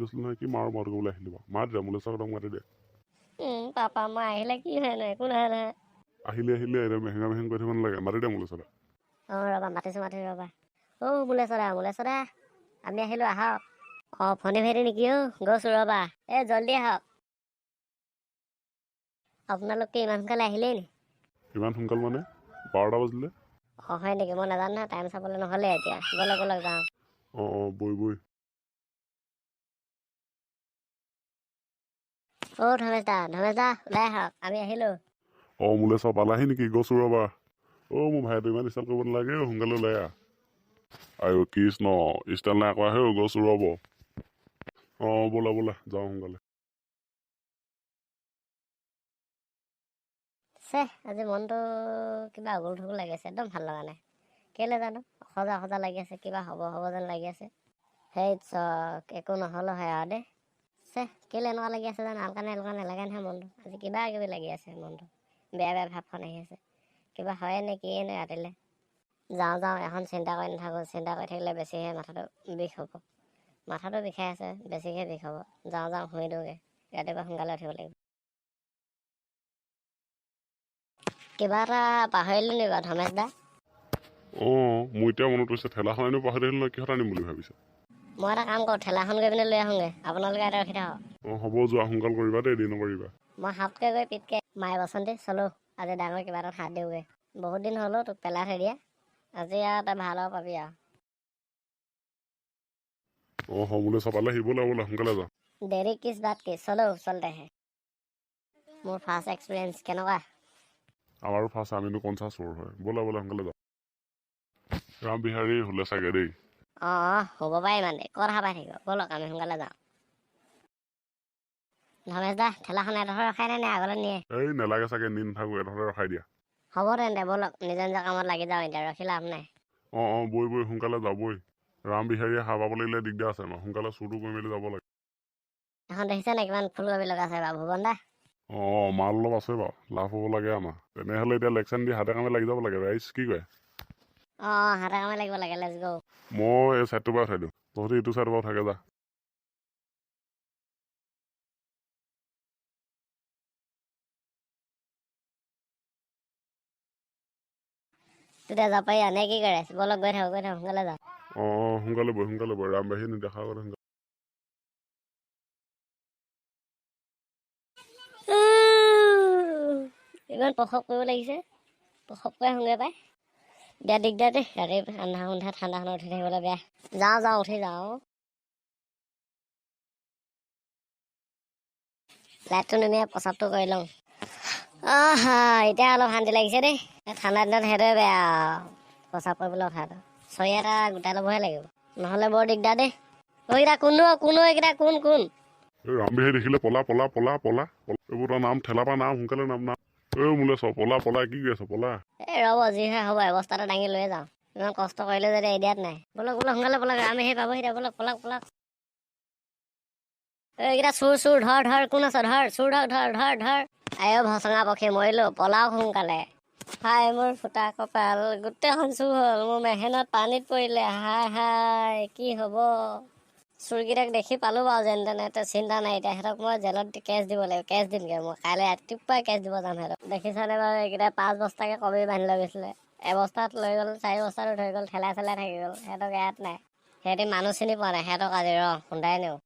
গৈছিলোঁ নহয়, কি মাৰো মাৰো কৰিবলৈ আহিলি বাৰু। মাত দে, মোলৈ চাওক, মাতি দে। পাপা, মই আহিলে কি হয় নহয়? একো নহয় নহয়। আহিলে আহিলে এতিয়া মেহেঙা মেহেং কৰি থাকিব নালাগে, মাতি দে মোলৈ চাদা। অঁ, ৰ'বা, মাতিছোঁ মাতিছোঁ, ৰ'বা। অ' মোলে চদা, মোলে চদা, আমি আহিলোঁ, আহক। অঁ, ফণী ভাইটি নেকি? অ' গৈছোঁ ৰ'বা। এই জল্দি আহক। আপোনালোকে ইমান সোনকালে আহিলেই নি? ইমান সোনকাল মানে 12টা বাজিলে। অঁ, হয় নেকি? মই নাজানো নহয়, টাইম চাবলৈ নহ'লে। এতিয়া ব'লক ব'লক, যাওঁ। অঁ অঁ, বৈ বৈ। অ' ধনেশ দা, ধনেশ দা, ওলাই আহক, আমি আহিলোঁ। অঁ, মোলৈ চব পালাহি নেকি? গৈছোঁ ৰ'বা। অ' মোৰ ভাইটো, ইমান ষ্টাইল কৰিব নালাগে, সোনকালে ওলাই আহ। আইঅ' কৃষ্ণ, ষ্টাইল নাই কৰা হে। গৈছোঁ ৰ'ব। অঁ, ব'লা ব'লা, যাওঁ সোনকালে। চেহ, আজি মনটো কিবা আগুল থুগুল লাগি আছে, একদম ভাল লগা নাই। কেলৈ জানো অসজা অসজা লাগি আছে, কিবা হ'ব হ'ব যেন লাগি আছে। সেই চক একো নহ'লেও হয় আৰু দেই। চেহ, কেলৈ এনেকুৱা লাগি আছে জানো? আলকা এনেকুৱা নালাগে নহয় মনটো। আজি কিবা কিবি লাগি আছে, মনটো বেয়া বেয়া ভাৱখন আহি আছে। কিবা হয়ে নে কিয়ে নে? ৰাতিলৈ যাওঁ যাওঁ, এখন চিন্তা কৰি নাথাকোঁ। চিন্তা কৰি থাকিলে বেছিহে মাথাটো বিষ হ'ব। মাথাটো বিষাই আছে, বেছিহে বিষ হ'ব। যাওঁ যাওঁ, শুই দিওঁগৈ, ৰাতিপুৱা সোনকালে উঠিব লাগিব। কিবা এটা পাহৰিলোঁ নি বাৰু ধমেশ দা? অঁ, মোৰ এতিয়া মনত পৰিছে, ঠেলাখন আনিব পাহৰি থাকিলোঁ নহয়। কিহত আনিম বুলি ভাবিছে? মই এটা কাম কৰোঁ, ঠেলাখন গৈ পিনে লৈ আহোঁগৈ, আপোনালোকে ইয়াতে ৰখি থাকক। অঁ, হ'ব, যোৱা, সোনকাল কৰিবা দেই, দেৰি নকৰিবা। মই হাতকৈ গৈ পিতকৈ মায়ে বসন্তী, চলো, আজি ডাঙৰ কিবা এটাত হাত দিওঁগৈ। বহুত দিন হ'লেও তোক পেলাই থৈ দিয়া, আজি আৰু তই ভাল হ'ব পাবি আৰু। অঁ, হ'ব, মোলৈ চব পালাহি, ব'লা ব'লা, সোনকালে যাওঁ। देरी किस बात की, চলো চলতে হে। মোৰ ফাৰ্ষ্ট এক্সপিৰিয়েঞ্চ কেনেকুৱা? আমাৰো ফাৰ্ষ্ট, আমিনো কনচা চোৰ হয়। ব'লা ব'লা, সোনকালে যাওঁ। ৰাম বিহাৰী হ'লে চাগে দেই। অঁ অঁ, হ'ব পাৰে। ইমান ক'ত পাই থাকিব? ব'লক, আমি সোনকালে যাওঁ। ধমেশ দা, ঠেলাখন এডোখৰ ৰখাই নাই নে আগলৈ নিয়ে? এই নেলাগে চাগে, নি নাথাকোঁ, এডোখৰতে ৰখাই দিয়া। হ'ব তেন্তে, ব'লক, নিজৰ নিজৰ কামত লাগি যাওঁ, এতিয়া ৰখি লাভ নাই। অঁ অঁ, বৈ বৈ, সোনকালে যাওঁ বৈ। ৰাম বিহাৰীয়ে সাৰ পাব লাগিলে দিগদাৰ আছে আমাৰ। সোনকালে চুৰটো কৰি মেলি যাব লাগে। এখন দেখিছে নাই, কিমান ফুলকবি লগাইছে বাৰু ভুৱন দা? অঁ, মাল অলপ আছে বাৰু, লাভ হ'ব লাগে আমাৰ। তেনেহ'লে এতিয়া লেকচাৰ দি হাতে কামে লাগি যাব লাগে। ৰাইজ কি কয়? অঁ অঁ, হাতে কামে লাগিব লাগে, let's গ'। মই এই ছাইডটোৰ পৰা উঠাই দিওঁ, তহঁতি এইটো ছাইডৰ পৰা উঠাগে যা। তেতিয়া যাব পাৰি নে কি কৰে? ব'লক, গৈ থাকোঁ গৈ থাকোঁ, সোনকালে যাওঁ। অঁ অঁ, সোনকালে বৈ, সোনকালে বৈ, ৰাম বাহিনী নেদেখা আগতে সোনকালে। ইমান প্ৰসৱ কৰিব লাগিছে, প্ৰসৱ কৰি আহোঁগৈ পাই। বেয়া দিগদাৰ দেই, ৰাতি আন্ধা সন্ধ্যা ঠাণ্ডাখনত উঠি থাকিবলৈ বেয়া। যাওঁ যাওঁ, উঠি যাওঁ। লাইটটো নুমিয়াই প্ৰসাৱটো কৰি লওঁ। আহা, এতিয়া অলপ শান্তি লাগিছে দেই। এই ঠাণ্ডা দিনত সেইটোৱে বেয়া, প্ৰসাৱ কৰিবলৈ উঠাটো। চৰিয়া এটা গোটাই ল'বহে লাগিব, নহ'লে বৰ দিগদাৰ দেই। অ' এইকেইটা কোন? কোন এইকেইটা? কোন কোন? এই ৰাম বিহাৰী দেখিলে পলা পলা পলা পলা। এইবোৰ তই নাম, ঠেলা পৰা নাম, সোনকালে নাম নাম। এই মোলৈ চব, পলা পলা, কি কৰি আছ? পলা। এই ৰ'ব, যি হয় হ'ব, এৱস্থাটো দাঙি লৈয়ে যাওঁ। ইমান কষ্ট কৰিলে যদি এদিয়াত নাই। ব'লক ব'লক, সোনকালে ব'লক, আমি সেই পাবহি এতিয়া। ব'লক পলাক পলাক। এইকেইটা চোৰ চোৰ, ধৰ ধৰ, কোন আছ? ধৰ চোৰ, ধৰ ধৰ ধৰ ধৰ। আই ভচঙা পক্ষী, মৰিলো, পলাওক সোনকালে। হাই মোৰ ফুটা কপাল, গোটেইখন চুৰ হ'ল, মোৰ মেহেনত পানীত পৰিলে। হাই হাই, কি হ'ব? চোৰকেইটাক দেখি পালো বাৰু যেন তেনে, এতিয়া চিন্তা নাই। এতিয়া সিহঁতক মই জেলত কেছ দিব লাগিব, কেছ দিমগৈ মই কাইলৈ ৰাতিপুৱাই কেছ দিব যাম সিহঁতক। দেখিছানে বাৰু, এইকেইটা 5 বস্তাকে কবি বান্ধি লৈ গৈছিলে, এবস্তাত লৈ গ'ল, 4 বস্তাটো থৈ গ'ল, ঠেলাই ঠেলাই থাকি গ'ল। সিহঁতক ইয়াত নাই, সিহঁতি মানুহ চিনি পোৱা নাই। সিহঁতক আজি ৰ খুন্দাই নিওঁ।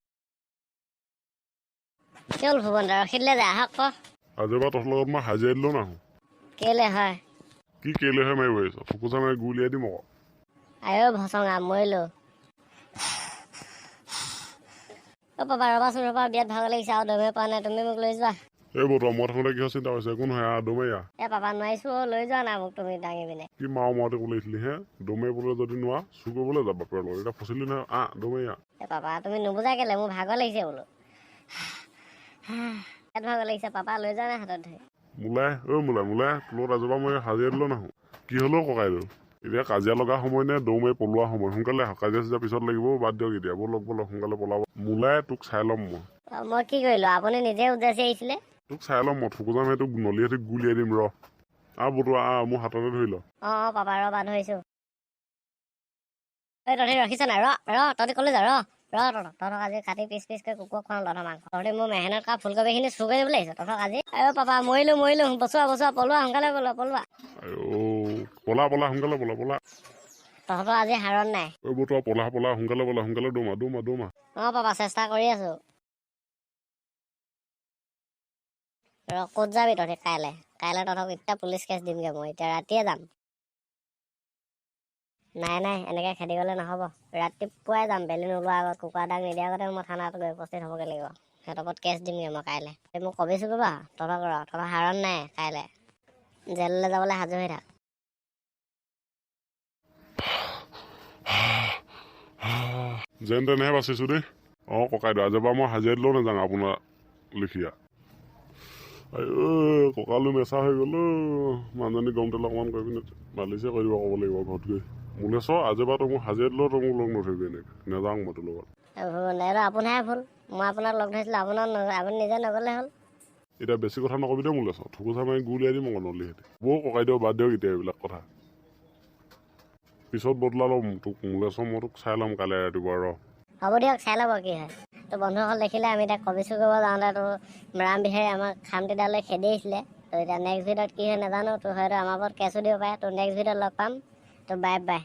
কি হ'ল ভুৱন দা, ৰখি দিলে যে? আহক ক। আজিৰ পৰা তহঁতৰ লগত মই হাজিৰা দিলেও নাহোঁ। কেলে হয়? কি কেলেহে মাৰিব আহিছ? থুকুচা মাৰি গুলিয়াই দিম আকৌ। আইঅ ভচঙা, মৰিলো। অ' পাপা, ৰ'বাচোন ৰ'বা, বিয়াত ভাগৰ লাগিছে আৰু দমে পোৱা নাই, তুমি মোক লৈ যোৱা। এই বতৰা, মই থাকোঁতে কিহৰ চিন্তা হৈছে? একো নহয়, আহ দৌৰ মাৰি আহ। এ পাপা, নোৱাৰিছো অ', লৈ যোৱা না মোক তুমি দাঙি পিনে। কি মাৰো মাৰোতে ক'বলৈ আহিছিলি হে? দৌৰ মাৰিবলৈ যদি নোৱাৰ, চুৰ কৰিবলৈ যা বাপেৰৰ লগত। এতিয়া ফচিলি নহয়, আহ দৌৰ মাৰি আহ। এ পাপা, তুমি নুবুজা কেলে? মোৰ ভাগৰ লাগিছে বোলো, বিয়াত ভাগৰ লাগিছে পাপা, লৈ যোৱা না হাতত ধৰি। মোলাই ঐ মোলাই মোলাই, তোৰ লগত আজিৰ পৰা মই হাজিৰা দিলেও নাহোঁ। কি হ'লেও ককাইদেউ, এতিয়া কাজিয়া লগা সময় নে দৌৰ মাৰি পলোৱা সময়? সোনকালে আহক, কাজিয়া চাজিয়া পিছত লাগিব, বাদ দিয়ক এতিয়া। ব'লক ব'লক, সোনকালে পলাব। মোলাই, তোক চাই ল'ম মই। মই কি কৰিলোঁ? আপুনি নিজে উজাচি আহিছিলে। তোক চাই ল'ম মই, থুকুচা মাৰি তোক নলীয়ে গুলিয়াই দিম ৰ। আহ বতুৱা, আহ, মোৰ হাততে ধৰি ল। অঁ অঁ পাপা, ৰ'বা, ধৰিছোঁ। ঐ তহঁতি ৰখিছ নাই? ৰ ৰ, তহঁতি ক'লৈ যা? ৰ। ৰ তহঁতক তহঁতক আজি কাটি পিচ পিচকৈ কুকুৰক খুৱাম তহঁতৰ মাংস। তহঁতি মোৰ মেহনত কৰা ফুলকবিখিনি চুৰ কৰি দিবলৈ আহিছ তহঁতক আজি। আইঅ পাপা, মৰিলো মৰিলো, বচোৱা বচোৱা, পলোৱা সোনকালে, পলোৱা পলোৱা। আইঅ, পলা পলা, সোনকালে পলা পলা। তহঁতৰ আজি হাৰণ নাই। ঐ বতুৱা, পলা পলা, সোনকালে পলা, সোনকালে, দৌমা দৌমা দৌমা। অঁ পাপা, চেষ্টা কৰি আছো। ৰ, ক'ত যাবি তহঁতি কাইলৈ? কাইলৈ তহঁতক এতিয়া পুলিচ কেছ দিমগৈ মই, এতিয়া ৰাতিয়ে যাম। নাই নাই, এনেকৈ খেদি গ'লে নহ'ব, ৰাতিপুৱাই যাম, বেলি নোলোৱাৰ আগত, কুকুৰা দাগ নিদিয়াৰ আগতে মই থানাত গৈ উপস্থিত হ'বগৈ লাগিব। সিহঁতৰ ওপৰত কেছ দিমগৈ মই কাইলৈ। এই মোক কবি চুকিবা তহঁতক, ৰ, তহঁতৰ হাৰণ নাই, কাইলৈ জেললৈ যাবলৈ সাজু হৈ থাক। যেন তেনেহে বাচিছোঁ দেই। অঁ ককাইদেউ, আজিৰ পৰা মই হাজিৰা দিলেও নাযাওঁ আপোনাৰ লিখীয়া। আইঅ, কঁকালো মেচা হৈ গ'ল অ'। মানুহজনী গৰম তেল অকণমান কৰি পিনে মালিচে কৰি দিব ক'ব লাগিব ঘৰত গৈ। মোলেশ্বৰ, আজিৰ পৰা তই মোক হাজিৰা দিলেও তই মোক লগ নধৰিবি, এনেকৈ নাযাওঁ মই তোৰ লগত। এইটো আপোনাৰহে ভুল, মই আপোনাক লগ ধৰিছিলোঁ, আপোনাৰ আপুনি নিজে নগ'লে হ'ল। এতিয়া বেছি কথা নকবি দেই মোলেশ্বৰ, থুকুচা মাৰি গু উলিয়াই দিম আকৌ নলি সেতি। বৌ ককাইদেউ, বাদ দিয়ক এতিয়া এইবিলাক কথা, পিছত বদলা ল'ম তোক মোলেশ্বৰ, মই তোক চাই ল'ম কাইলৈ ৰাতিপুৱা, ৰ। হ'ব দিয়ক, চাই ল'ব কি হয়। তো বন্ধুসকল, দেখিলে আমি এতিয়া কবি চুৰ কৰিব যাওঁতে তো ৰাম বিহাৰী আমাক খামটিডালৈ খেদি আহিছিলে। তো এতিয়া নেক্সট ভিডিঅ'ত কি হয় নাজানো, তো হয়তো আমাৰ ওপৰত কেছো দিব পাৰে। তো নেক্সট ভিডিঅ'ত লগ পাম। তো বাই বাই।